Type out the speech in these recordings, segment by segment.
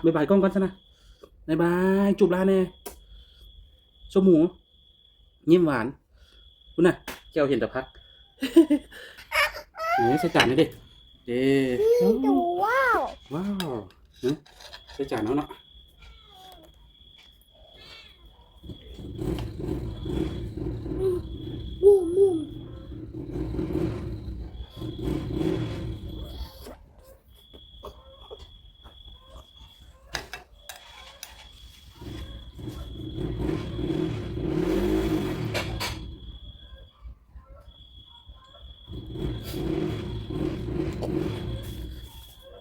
ບາຍບາຍກ້ອງກ່ອນຊະນະ ບາຍບາຍ ຈູບຫຼານແດ່ ສົມໝູ ຍິ້ມຫວານ ພຸ້ນນະ ແກ້ວເຫັນແຕ່ຜັກ ເອີ ໃສ່ຈານນີ້ເດ້ ເດ້ ອືມ ວ້າວ ວ້າວ ຫຶ ໃສ່ຈານເອົາເນາະ.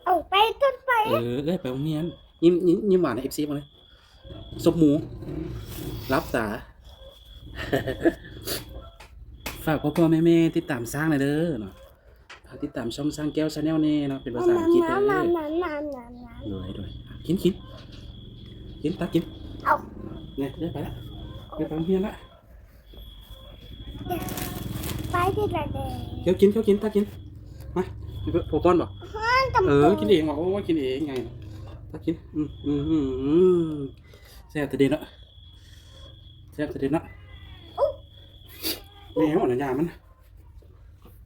ເອົາໄປ ຕົ້ນໄປ ເອີ ເອື້ອຍໄປໂຮງຮຽນ ຍິ້ມ ຍິ້ມ ຍິ້ມຫວານໃຫ້ເອັຟຊີເບິ່ງເລີຍ ສົບໝູ ຫຼັບຕາ ຝາກພໍ່ໆແມ່ໆຕິດຕາມຊ້າງແດ່ເດີເນາະ ຝາກຕິດຕາມຊ່ອງຊ້າງແກ້ວ Channel ແດ່ເນາະ ເປັນພາສາອັງກິດເດີ ໂດຍ ໂດຍ ກິນ ກິນ ກິນ ຕັກກິນ ເອົາ ນີ້ ໄດ້ໄປລະ ໄດ້ໄປໂຮງຮຽນລະ. ໄປທີ່ລະແດງ ເຂົ້າກິນ ເຂົ້າກິນ ຕັກກິນ ມາ ໃຫ້ພໍ່ປ້ອນບໍ່ ເອີ ກິນເອງບໍ່ ໂອ້ຍ ກິນເອງໄງ ຕັກກິນ ອືມ ອືມ ອືມ ແຊບແທ້ເດເນາະ ແຊບແທ້ເດເນາະ ແມ່ເອົາອັນນັ້ນຢາມັນ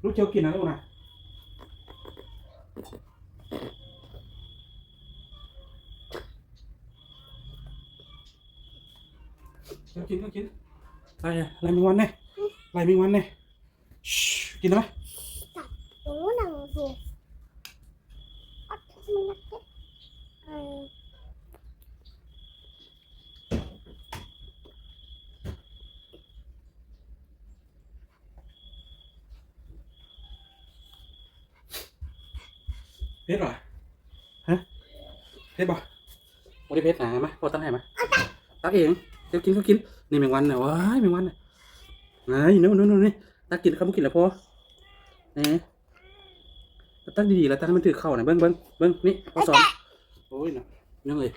ລູກເຈົ້າກິນນະລູກນະ. ເຈົ້າກິນ ເຈົ້າກິນ ໄລ່ ໄລ່ແມງວັນແດ່ ໄລ່ແມງວັນແດ່ ກິນແລ້ວ ຕັດໂຕໜັງໂຕ ອັດມັນນັກເກັບ ເອີ ເຜັດຫວາ? ຮະ? ເຜັດບໍ່? ບໍ່ໄດ້ເຜັດນະ ມາ ພໍ່ຕັກໃຫ້ມາ ຕັກເອງ ເຈົ້າກິນ ເຈົ້າກິນ ນີ້ແມງວັນນະ ວ້າຍ ແມງວັນນະ ນີ້ ນີ້ ນີ້ ນີ້ ຕັກກິນ ຄັນບໍ່ກິນແລ້ວພໍ່ ນີ້ ຕັກດີໆ ລະຕັກໃຫ້ມັນຖືກເຂົ້ານະ ເບິ່ງ ເບິ່ງ ເບິ່ງ ນີ້ ພໍ່ສອນ ໂອ້ຍເນາະ ນ້ອງເອີຍ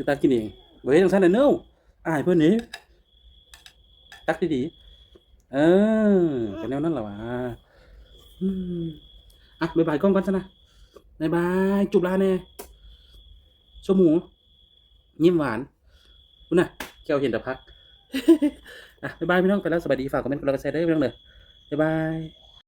ຕັກກິນເອງ ບໍ່ເຮັດຈັ່ງຊັ້ນນະ ເນີ ອາຍເພິ່ນເດ້ ຕັກດີໆ ເອີ ກໍແນວນັ້ນລະຫວາ ອືມ ອ່ະ ບາຍບາຍກ້ອງກ່ອນຊະນະ ບາຍບາຍ ຈູບຫຼານແດ່ ສົມໝູ ຍິ້ມຫວານ ພຸ້ນນະ ແກ້ວເຫັນແຕ່ຜັກ ອ່ະ ບາຍບາຍພີ່ນ້ອງ ໄປແລ້ວ ສະບາຍດີ ຝາກຄອມເມັນ ກົດໄລ ກົດແຊເດີພີ່ນ້ອງເດີ ບາຍບາຍ.